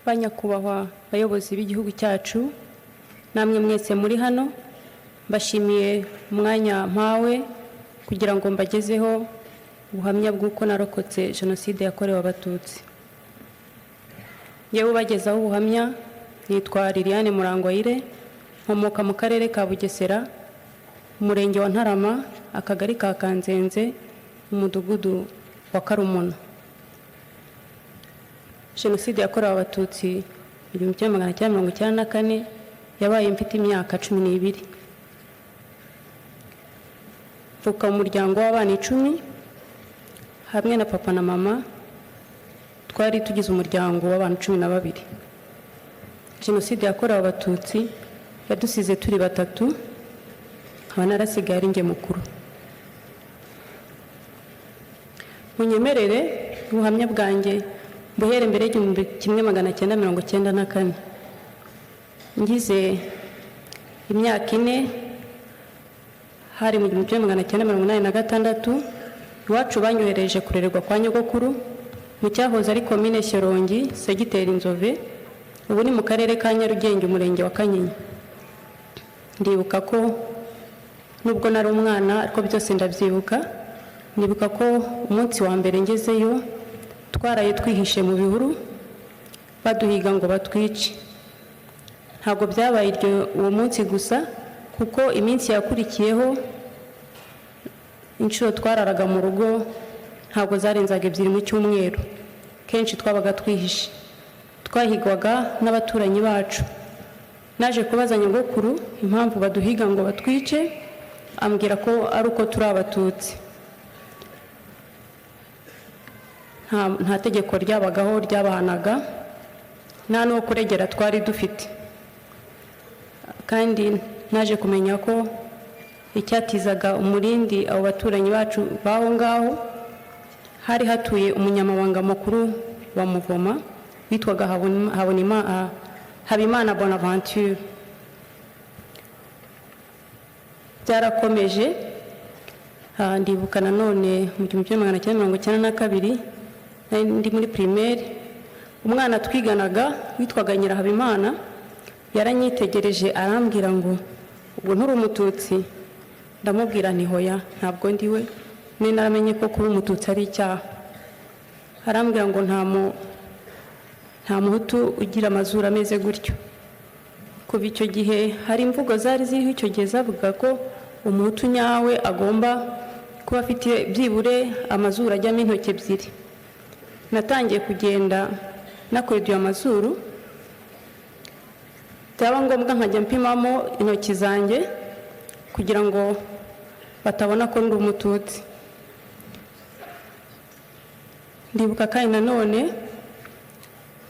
Ba nyakubahwa bayobozi b'igihugu cyacu, namwe mwese muri hano, mbashimiye umwanya mpawe kugira ngo mbagezeho ubuhamya bw'uko narokotse Jenoside yakorewe Abatutsi. Yewe, ubagezaho ubuhamya nitwa Liliane Murangwayire, nkomoka mu Karere ka Bugesera, Umurenge wa Ntarama, Akagari ka Kanzenze, Umudugudu wa Karumuna. Jenoside yakorewe Abatutsi mu 1994 yabaye mfite imyaka 12. Mvuka mu muryango w'abana 10, hamwe na papa na mama twari tugize umuryango w'abantu 12. Jenoside yakorewe Abatutsi yadusize turi batatu, nkaba narasigaye ari njye mukuru. Munyemerere ubuhamya bwanjye mbuhere mbere y'1994, ngize imyaka 4, hari mu 1986. Iwacu banyohereje kurererwa kwa nyogokuru mu cyahoze ari Komine Shyorongi, Segiteri Nzove, ubu ni mu Karere ka Nyarugenge, Umurenge wa Kanyinya. Ndibuka ko nubwo nari umwana ariko byose ndabyibuka. Nibuka ko umunsi wa mbere ngezeyo twaraye twihishe mu bihuru baduhiga ngo batwice. Ntabwo byabaye iryo uwo munsi gusa, kuko iminsi yakurikiyeho inshuro twararaga mu rugo ntabwo zarenzaga ebyiri mu cyumweru. Kenshi twabaga twihishe, twahigwaga n'abaturanyi bacu. Naje kubaza nyogokuru impamvu baduhiga ngo batwice, ambwira ko ari uko turi Abatutsi. Nta tegeko ryabagaho ryabahanaga, nta n'uwo kuregera twari dufite. Kandi naje kumenya ko icyatizaga umurindi abo baturanyi bacu b'aho ngaho, hari hatuye umunyamabanga mukuru wa Muvoma witwaga Habimana Bonaventure. Byarakomeje. Ndibuka nanone mu 1992, nari ndi muri primaire, umwana twiganaga witwaga Nyirahabimana yaranyitegereje arambwira ngo: "Ubwo nturi Umututsi?" Ndamubwira nti: "Hoya, ntabwo ndiwe." Nari naramenye ko kuba Umututsi ari icyaha. Arambwira ngo: "Nta Muhutu ugira amazuru ameze gutyo." Kuva icyo gihe hari imvugo zari ziriho icyo gihe zavuga ko Umuhutu nyawe agomba kuba afite byibure amazuru ajyamo intoki ebyiri. Natangiye kugenda nakweduye amazuru, byaba ngombwa nkajya mpimamo intoki zanjye kugira ngo batabona ko ndi Umututsi. Ndibuka kandi nanone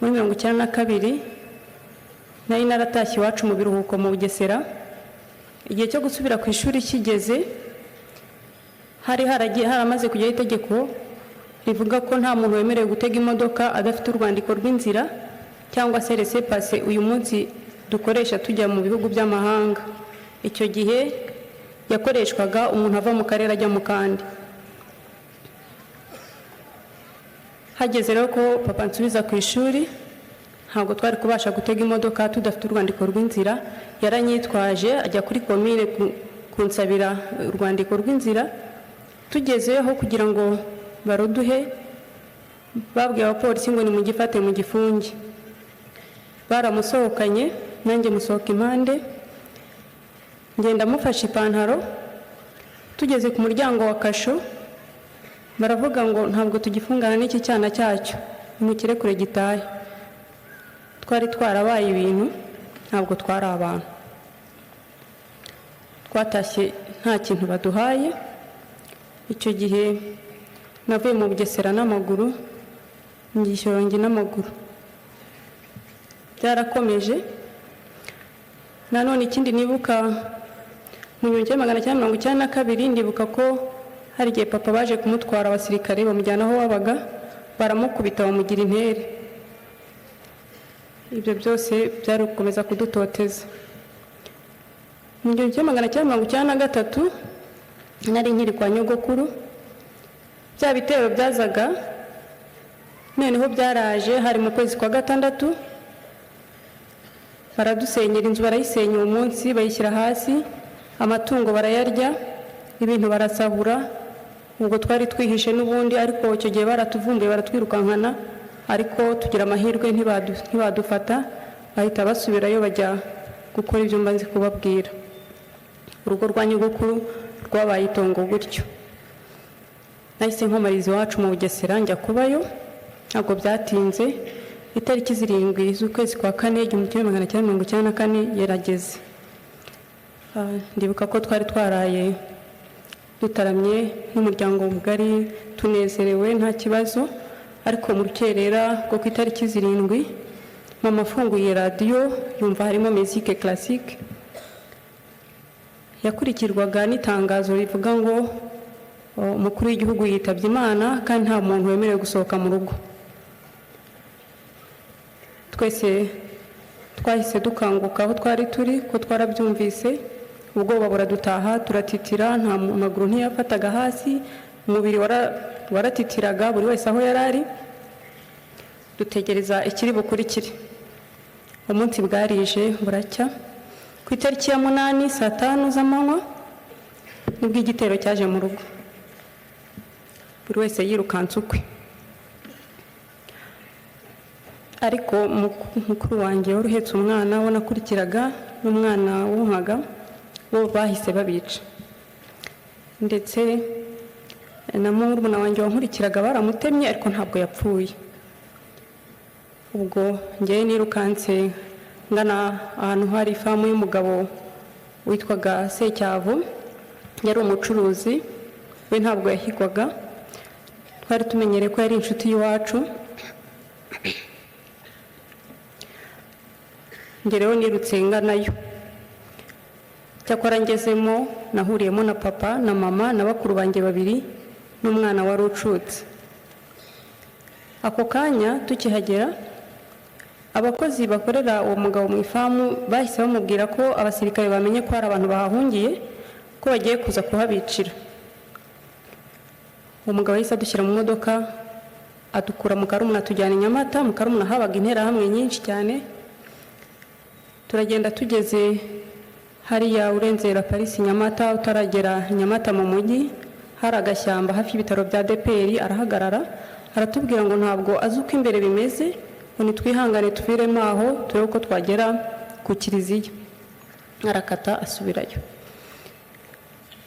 muri 92 nari naratashye iwacu mu biruhuko mu Bugesera. Igihe cyo gusubira ku ishuri kigeze, hari haragiye haramaze kujyaho itegeko rivuga ko nta muntu wemerewe gutega imodoka adafite urwandiko rw'inzira cyangwa se laissez-passer uyu munsi dukoresha tujya mu bihugu by'amahanga. Icyo gihe yakoreshwaga umuntu ava mu karere ajya mu kandi. Hageze rero ko papa nsubiza ku ishuri, ntabwo twari kubasha gutega imodoka tudafite urwandiko rw'inzira. Yaranyitwaje ajya kuri komine kunsabira urwandiko rw'inzira. Tugezeho kugira ngo baruduhe, babwiye abapolisi ngo nimugifate mu gifunge. Baramusohokanye, nanjye musohoka impande, ngenda mufashe ipantaro. Tugeze ku muryango wa kasho, baravuga ngo: "Ntabwo tugifungana n'iki cyana cyacyo, nimukirekure gitahe." Twari twarabaye ibintu, ntabwo twari abantu. Twatashye nta kintu baduhaye. Icyo gihe navuye mu Bugesera n'amaguru, njya i Shyorongi n'amaguru. Byarakomeje. Nanone ikindi nibuka, mu 1992, ndibuka ko hari igihe papa baje kumutwara abasirikare, bamujyana aho babaga, baramukubita bamugira intere. Ibyo byose byari gukomeza kudutoteza. Mu 1993 nari nkiri kwa nyogokuru. Bya bitero byazaga noneho byaraje, hari mu kwezi kwa gatandatu. Baradusenyera inzu, barayisenya uwo munsi, bayishyira hasi, amatungo barayarya, ibintu barasahura. Ubwo twari twihishe n'ubundi, ariko icyo gihe baratuvumbuye, baratwirukankana, ariko tugira amahirwe ntibadufata, bahita basubirayo bajya gukora ibyo mbanze kubabwira. Urugo rwa nyogokuru rwabaye itongo gutyo. Nahise nkomariza iwacu mu Bugesera, njya kubayo. Ntabwo byatinze, itariki 7 z'ukwezi kwa kane 1994 yarageze. Ndibuka ko twari twaraye dutaramye n'umuryango mugari, tunezerewe, nta kibazo. Ariko mu rukerera rwo ku itariki 7, mama afunguye radiyo yumva harimo musique classique yakurikirwaga n'itangazo rivuga ngo umukuru w'igihugu yitabye Imana kandi nta muntu wemerewe gusohoka mu rugo. Twese twahise dukanguka aho twari turi, ko twarabyumvise, ubwoba buradutaha, turatitira, nta maguru ntiyafataga hasi, umubiri waratitiraga, buri wese aho yari ari, dutegereza ikiri bukurikire. Umunsi bwarije buracya, ku itariki ya 8 saa 5 z'amanywa nibwo igitero cyaje mu rugo, buri wese yirukanse ukwe. Ariko mukuru wanjye wari uhetse umwana we nakurikiraga n'umwana wonkaga, bo bahise babica, ndetse na murumuna wanjye wankurikiraga baramutemye, ariko ntabwo yapfuye. Ubwo ngewe nirukanse ngana ahantu hari ifamu y'umugabo witwaga Secyavu, yari umucuruzi, we ntabwo yahigwaga, twari tumenyereye ko yari inshuti y'iwacu. Njye rero nirutse nganayo. Cyakora ngezemo nahuriyemo na papa na mama na bakuru banjye babiri n'umwana wari ucutse. Ako kanya tukihagera, abakozi bakorera uwo mugabo mu ifamu bahise bamubwira ko abasirikare bamenye ko hari abantu bahahungiye, ko bagiye kuza kuhabicira. Uwo mugabo yahise adushyira mu modoka, adukura mu Karumuna, atujyana i Nyamata. Mu Karumuna habaga interahamwe nyinshi cyane. Turagenda, tugeze hariya urenzera Parisi Nyamata, utaragera Nyamata mu mujyi, hari agashyamba hafi y'ibitaro bya ADEPR, arahagarara, aratubwira ngo ntabwo azi uko imbere bimeze, ngo nitwihangane tuviremo aho turebe uko twagera ku kiliziya. Arakata asubirayo.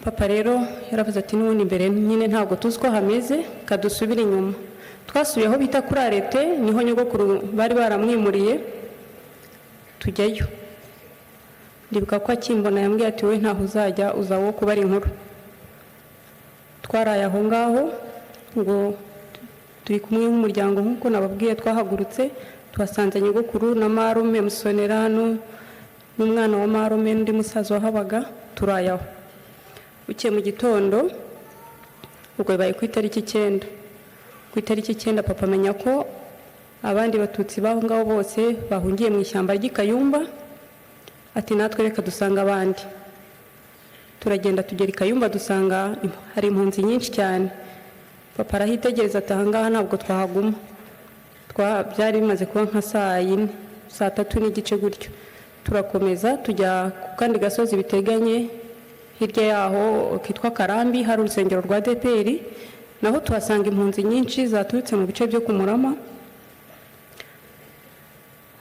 Papa rero yaravuze ati: "N'ubundi imbere nyine ntabwo tuzi uko hameze, kadusubire inyuma." Twasubiye aho bita kuri arete, niho nyogokuru bari baramwimuriye, tujyayo. Ndibuka ko akimbona yambwiye ati: "We ntaho uzajya, uzaba uwo kubara inkuru." Twaraye aho ngaho ngo turi kumwe nk'umuryango. Nk'uko nababwiye, twahagurutse tuhasanze nyogokuru na marume Musonera n'umwana wa marume n'undi musaza wahabaga, turaye aho. Bukeye mu gitondo, ubwo bibaye ku itariki 9, ku itariki 9 papa amenya ko abandi Batutsi b'aho ngaho bose bahungiye mu ishyamba ry'i Kayumba, ati: "Natwe reka dusanga abandi." Turagenda, tugera i Kayumba, dusanga hari impunzi nyinshi cyane. Papa arahitegereza ati: "Aha ngaha ntabwo twahaguma." Byari bimaze kuba nka saa 4, saa 3 n'igice gutyo. Turakomeza tujya ku kandi gasozi biteganye hirya yaho kitwa Karambi, hari urusengero rwa ADEPR, naho tuhasanga impunzi nyinshi zaturutse mu bice byo ku Murama.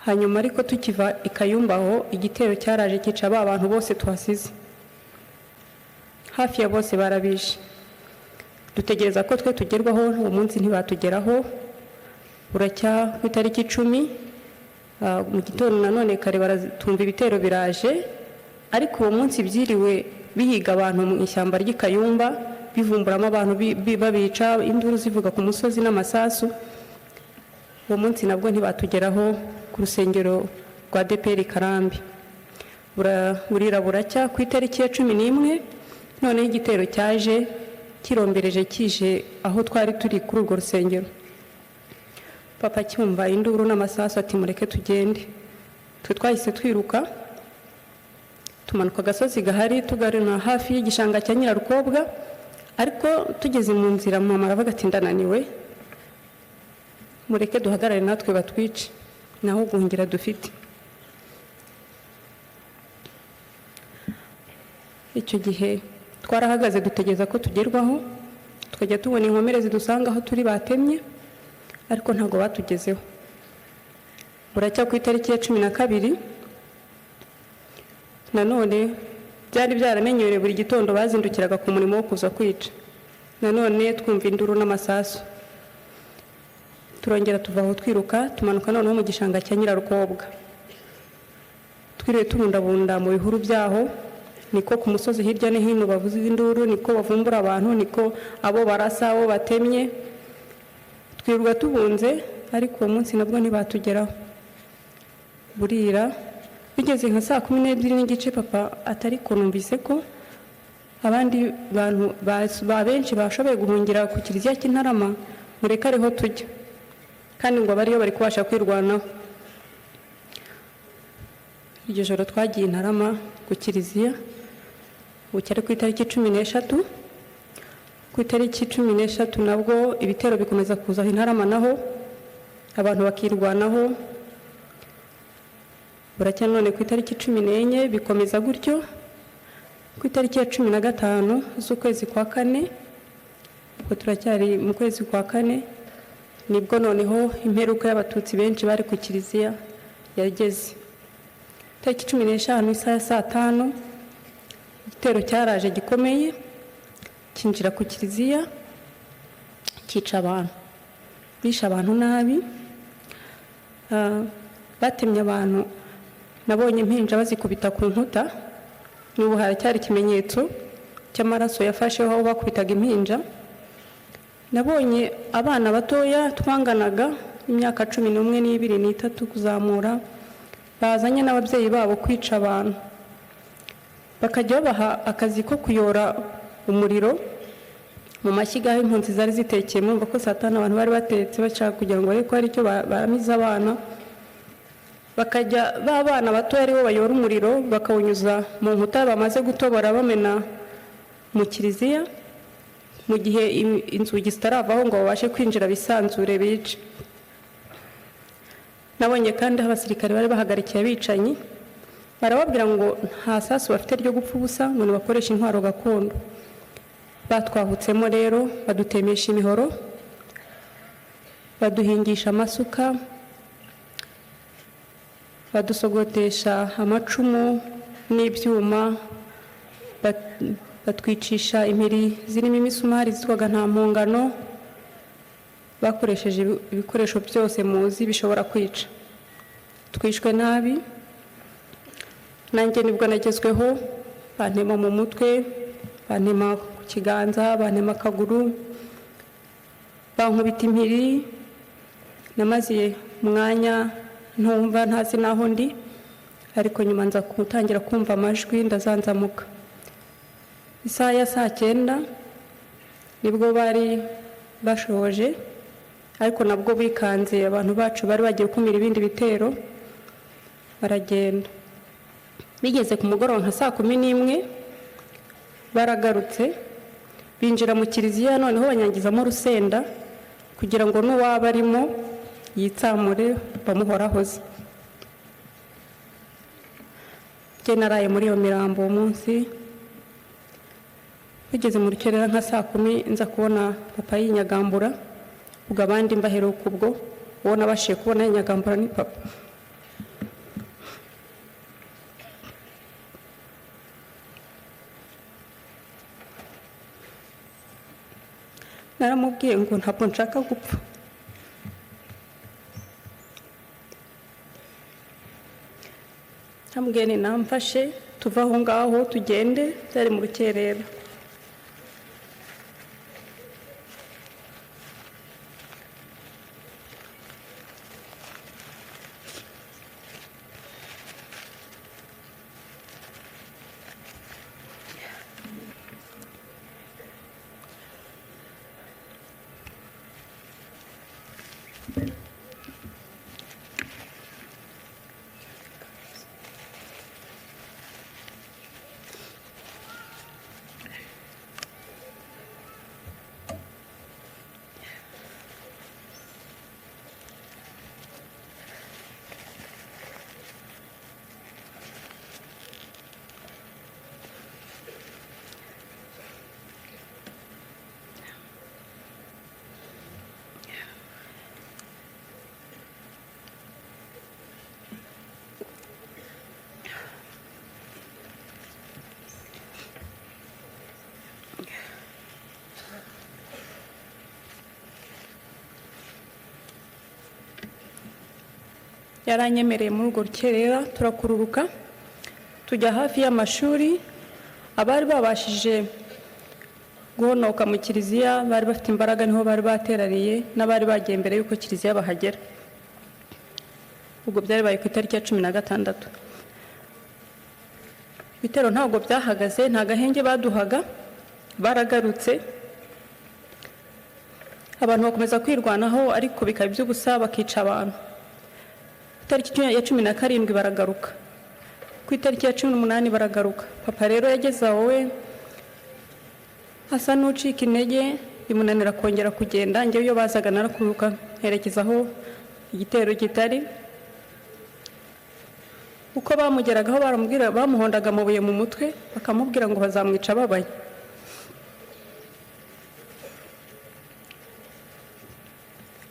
Hanyuma ariko tukiva i Kayumba aho, igitero cyaraje cyica ba bantu bose tuhasize, hafi ya bose barabishe. Dutegereza ko twe tugerwaho, uwo munsi ntibatugeraho. Buracya ku itariki 10, mu gitondo nanone kare, tumva ibitero biraje. Ariko uwo munsi byiriwe bihiga abantu mu ishyamba ry'i Kayumba, bivumburamo abantu, babica, induru zivuga ku musozi n'amasasu. Uwo munsi nabwo ntibatugeraho ku rusengero rwa ADEPR Karambi. Burira buracya, ku itariki ya 11 noneho igitero cyaje kirombereje, kije aho twari turi kuri urwo rusengero. Papa acyumva induru n'amasasu ati: "Mureke tugende." Twe twahise twiruka, tumanuka agasozi gahari, tugarana hafi y'igishanga cya Nyirarukobwa. Ariko tugeze mu nzira, mama aravuga ati: "Ndananiwe, mureke duhagarare natwe batwice, naho guhungira dufite." Icyo gihe twarahagaze dutegereza ko tugerwaho, tukajya tubona inkomere zidusanga aho turi batemye, ariko ntabwo batugezeho. Buracya ku itariki ya 12, nanone byari byaramenyerewe, buri gitondo bazindukiraga ku murimo wo kuza kwica. Nanone twumva induru n'amasasu, turongera tuva aho twiruka, tumanuka noneho mu gishanga cya Nyirarukobwa. Twiriwe turundabunda mu bihuru byaho, niko ku musozi hirya no hino bavuza induru, niko bavumbura abantu, niko abo barasa, abo batemye. Twirirwa tubunze, ariko uwo munsi nabwo ntibatugeraho. Burira bigeze nka saa 12:30, papa atari ko numvise ko abandi bantu ba benshi bashoboye guhungira ku kiliziya cy'Intarama, mureke ariho tujya, kandi ngo abariyo bari kubasha kwirwanaho. Iryo joro twagiye Intarama ku kiliziya, bucya ari ku itariki 13. Ku itariki 13 nabwo ibitero bikomeza kuza aho Intarama, naho abantu bakirwanaho. Buracya none ku itariki 14 bikomeza gutyo. Ku itariki ya 15 z'ukwezi kwa kane, ubwo turacyari mu kwezi kwa kane, nibwo noneho imperuka y'Abatutsi benshi bari ku kiliziya yageze. Itariki 15, isaha ya saa 5, igitero cyaraje gikomeye, cyinjira ku kiliziya, cyica abantu, bishe abantu nabi. Batemye abantu, nabonye impinja bazikubita ku nkuta, n'ubu haracyari ikimenyetso cy'amaraso yafasheho aho bakubitaga impinja. Nabonye abana batoya twanganaga, imyaka 11 n'ibiri n'itatu kuzamura, bazanye n'ababyeyi babo kwica abantu, bakajya babaha akazi ko kuyora umuriro mu mashyiga aho impunzi zari zitekeye. Murumva ko saa 5 abantu bari batetse, bashaka kugira ngo barebe ko hari icyo baramiza abana. Bakajya ba bana batoya aribo bayora umuriro, bakawunyuza mu nkuta bamaze gutobora bamena mu kiliziya, mu gihe inzugi zitaravaho ngo babashe kwinjira bisanzure bice. Nabonye kandi aho abasirikare bari bahagarikiye abicanyi, barababwira ngo nta sasu bafite ryo gupfa ubusa, ngo nibakoreshe intwaro gakondo. Batwahutsemo rero, badutemesha imihoro, baduhingisha amasuka, badusogotesha amacumu n'ibyuma, batwicisha impiri zirimo imisumari zitwaga nta mpungano. Bakoresheje ibikoresho byose muzi bishobora kwica. Twishwe nabi. Nanjye nibwo nagezweho, bantema mu mutwe, bantema ku kiganza, bantema akaguru, bankubita impiri. Namaze umwanya ntumva, ntazi n'aho ndi, ariko nyuma nza gutangira kumva amajwi, ndazanzamuka. Isaha ya saa 9 nibwo bari bashoje, ariko nabwo bikanze abantu bacu bari bagiye gukumira ibindi bitero, baragenda. Bigeze ku mugoroba nka saa 11 baragarutse, binjira mu kiliziya, noneho banyangizamo urusenda kugira ngo n'uwaba arimo yitsamure bamuhorahoze. Njye naraye muri iyo mirambo uwo munsi. Bigeze mu rukerera nka saa 10 nza kubona papa yinyagambura, ubwo abandi mbaheruka ubwo, uwo nabashije kubona yinyagambura ni papa. Naramubwiye ngo ntabwo nshaka gupfa. Namubwiye ni namfashe tuve aho ngaho tugende, byari mu rukerera. Yaranyemereye muri urwo rukerera, turakururuka tujya hafi y'amashuri. Abari babashije guhonoka mu kiliziya bari bafite imbaraga, niho bari bateraniye n'abari bagiye mbere y'uko kiliziya bahagera. Ubwo byari ku itariki ya 16. Ibitero ntabwo byahagaze, nta gahenge baduhaga, baragarutse. Abantu bakomeza kwirwanaho, ariko bikaba iby'ubusa, bakica abantu. Ku itariki ya 17 baragaruka, ku itariki ya 18 baragaruka. Papa rero yageze aho we asa n'ucika intege, bimunanira kongera kugenda. Njyewe iyo bazaga narakuruka nkerekeza aho igitero kitari. Uko bamugeragaho baramubwira, bamuhondaga amabuye mu mutwe, bakamubwira ngo bazamwica ababaye.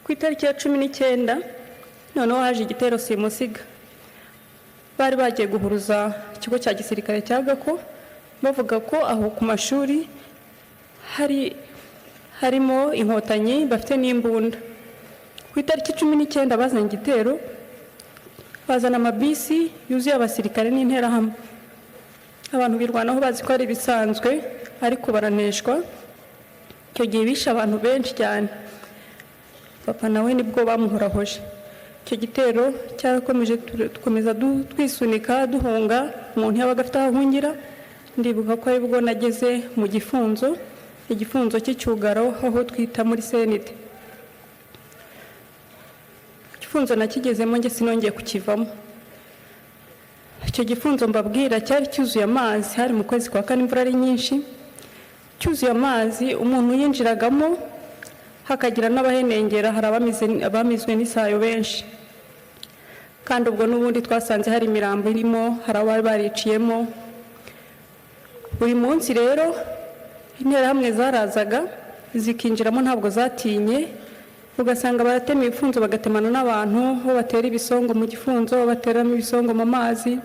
Ku itariki ya 19 noneho haje igitero simusiga. Bari bagiye guhuruza ikigo cya gisirikare cya Gako, bavuga ko aho ku mashuri harimo inkotanyi bafite n'imbunda. Ku itariki 19 bazanye igitero, bazana amabisi yuzuye abasirikare n'interahamwe. Abantu birwanaho bazi ko ari ibisanzwe, ariko baraneshwa. Icyo gihe bishe abantu benshi cyane. Papa nawe nibwo bamuhorahoje. Icyo gitero cyarakomeje, dukomeza twisunika duhunga, umuntu yabaga afite aho ahungira. Ndibuka ko aribwo nageze mu gifunzo, igifunzo cy'icyugaro, aho twita muri senite. Igifunzo nakigezemo njye sinongeye kukivamo. Icyo gifunzo mbabwira cyari cyuzuye amazi, hari mu kwezi kwa kane, imvura ari nyinshi, cyuzuye amazi. Umuntu yinjiragamo hakagira n'abahenengera, hari abamizwe n'isayo benshi. Kandi ubwo n'ubundi twasanze hari imirambo irimo, hari abari bariciyemo. Buri munsi rero interahamwe zarazaga zikinjiramo, ntabwo zatinye. Ugasanga baratema ibifunzo, bagatemana n'abantu, aho batera ibisongo mu gifunzo, bateramo ibisongo mu mazi.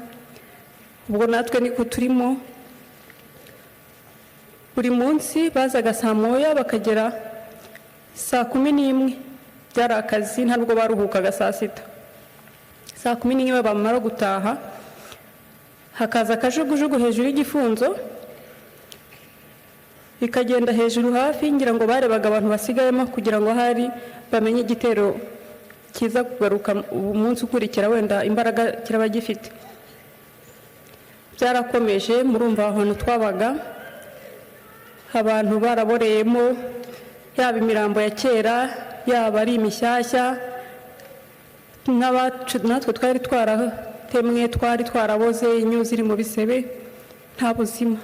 Ubwo natwe niko turimo. Buri munsi bazaga saa 1 bakagera saa 11. Byari akazi, ntabwo baruhukaga saa sita. Saa 11 bamara gutaha, hakaza akajugujugu hejuru y'igifunzo, ikagenda hejuru hafi. Ngira ngo barebaga abantu basigayemo, kugira ngo ahari bamenye igitero kiza kugaruka umunsi ukurikira, wenda imbaraga kiraba gifite. Byarakomeje. Murumva ahantu twabaga abantu baraboreyemo, yaba imirambo ya kera, yaba ari imishyashya. Natwe twari twaratemwe, twari twaraboze, inyo ziri mu bisebe, nta buzima.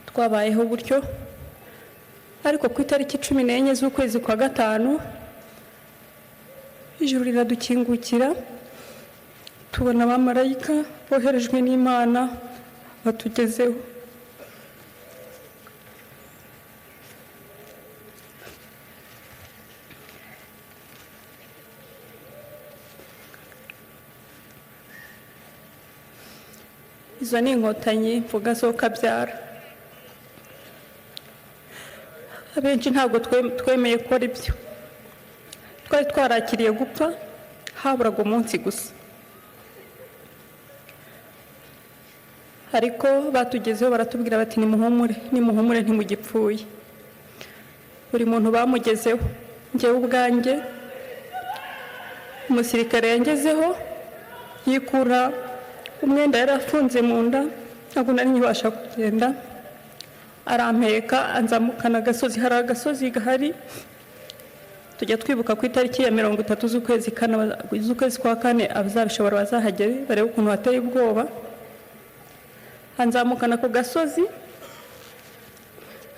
Twabayeho gutyo, ariko ku itariki 14 z'ukwezi kwa gatanu ijuru riradukingukira, tubona abamarayika boherejwe n'Imana batugezeho. Izo ni inkotanyi mvuga zo kabyara. Abenshi ntabwo twemeye ko ari byo. Twari twarakiriye gupfa, haburaga umunsi gusa. Ariko batugezeho baratubwira bati: "Nimuhumure, nimuhumure, ntimugipfuye." Buri muntu bamugezeho. Njyewe ubwanjye umusirikare yangezeho, yikura umwenda yari afunze mu nda, ntabwo nari nkibasha kugenda, arampeka anzamukana agasozi. Hari agasozi gahari tujya twibuka ku itariki ya 30 z'ukwezi kwa kane, abazabishobora bazahagere barebe ukuntu hateye ubwoba. Anzamukana ku gasozi,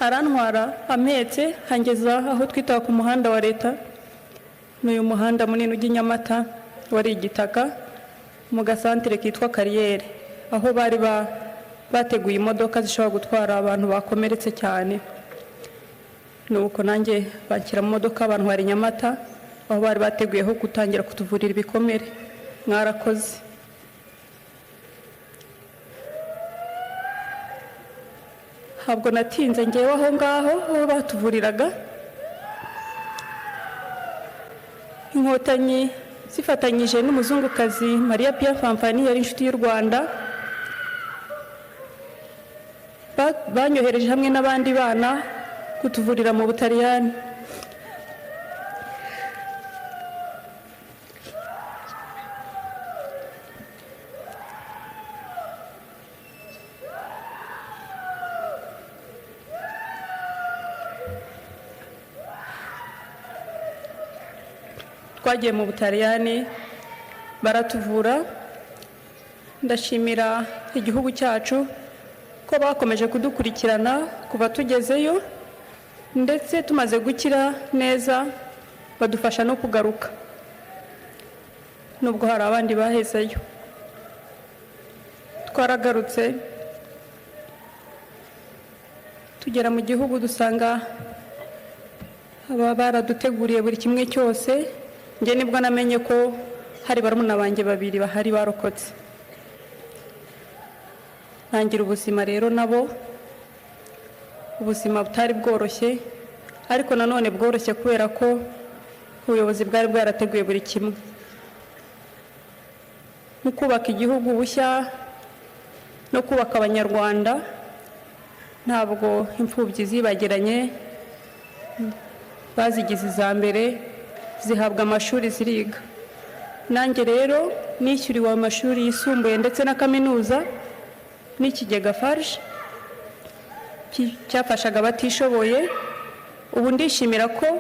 arantwara ampetse, angeza aho twita ku muhanda wa leta. Ni uyu muhanda munini ujya i Nyamata, wari igitaka, mu gasantere kitwa Kariyeri, aho bari bateguye imodoka zishobora gutwara abantu bakomeretse cyane. Nuko nanjye banshyira mu modoka, bantwara i Nyamata, aho bari bateguyeho gutangira kutuvurira ibikomere. Mwarakoze. Ntabwo natinze ngewe aho ngaho aho batuvuriraga. Inkotanyi zifatanyije n'umuzungukazi Mariya Pia Fanfani, yari inshuti y'u Rwanda, banyohereje hamwe n'abandi bana kutuvurira mu Butaliyani. Twagiye mu Butaliyani baratuvura. Ndashimira igihugu cyacu ko bakomeje kudukurikirana kuva tugezeyo, ndetse tumaze gukira neza badufasha no kugaruka, nubwo hari abandi bahezeyo. Twaragarutse, tugera mu gihugu dusanga aba baraduteguriye buri kimwe cyose. Njye nibwo namenye ko hari barumuna banjye babiri bahari barokotse. Ntangira ubuzima rero nabo, ubuzima butari bworoshye, ariko nanone bworoshye kubera ko ubuyobozi bwari bwarateguye buri kimwe. Mu kubaka igihugu bushya no kubaka Abanyarwanda, ntabwo imfubyi zibagiranye. Bazigize iza mbere, zihabwa amashuri, ziriga. Nanjye rero nishyuriwe amashuri yisumbuye ndetse na kaminuza n'ikigega FARG cyafashaga abatishoboye. Ubu ndishimira ko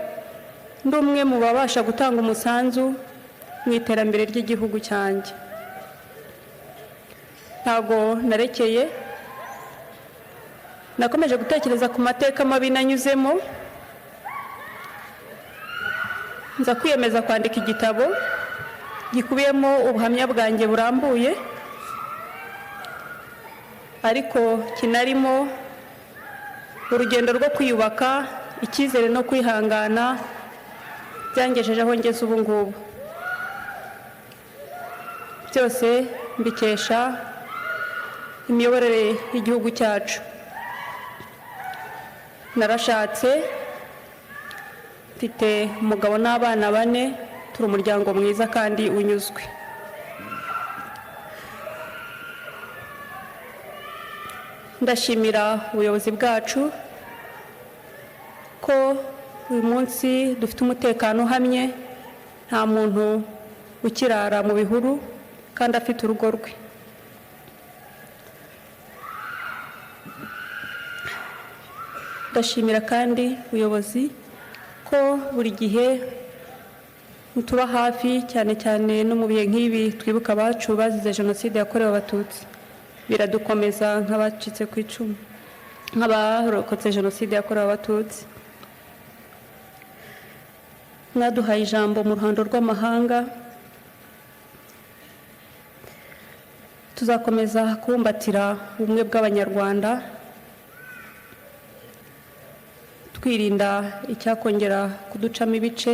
ndi umwe mu babasha gutanga umusanzu mu iterambere ry'igihugu cyanjye. Ntabwo narekeye, nakomeje gutekereza ku mateka mabi nanyuzemo, nza kwiyemeza kwandika igitabo gikubiyemo ubuhamya bwanjye burambuye, ariko kinarimo urugendo rwo kwiyubaka, icyizere no kwihangana byangejeje aho ngeze ubu ngubu. Byose mbikesha imiyoborere y'igihugu cyacu. Narashatse, mfite umugabo n'abana bane, turi umuryango mwiza kandi unyuzwe. Ndashimira ubuyobozi bwacu ko uyu munsi dufite umutekano uhamye, nta muntu ukirara mu bihuru kandi afite urugo rwe. Ndashimira kandi ubuyobozi ko buri gihe mutuba hafi, cyane cyane no mu bihe nk'ibi twibuka abacu bazize Jenoside yakorewe Abatutsi. Biradukomeza nk'abacitse ku icumu, nk'abarokotse Jenoside yakorewe Abatutsi. Mwaduhaye ijambo mu ruhando rw'amahanga. Tuzakomeza kubumbatira ubumwe bw'Abanyarwanda, twirinda icyakongera kuducamo ibice,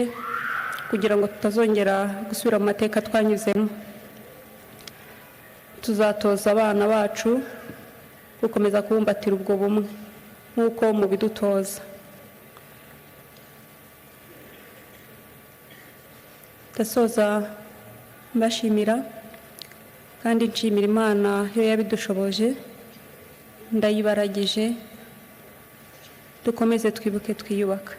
kugira ngo tutazongera gusubira mu mateka twanyuzemo. Tuzatoza abana bacu gukomeza kubumbatira ubwo bumwe nk'uko mubidutoza. Ndasoza mbashimira kandi nshimira Imana yo yabidushoboje. Ndayibaragije. Dukomeze twibuke twiyubaka.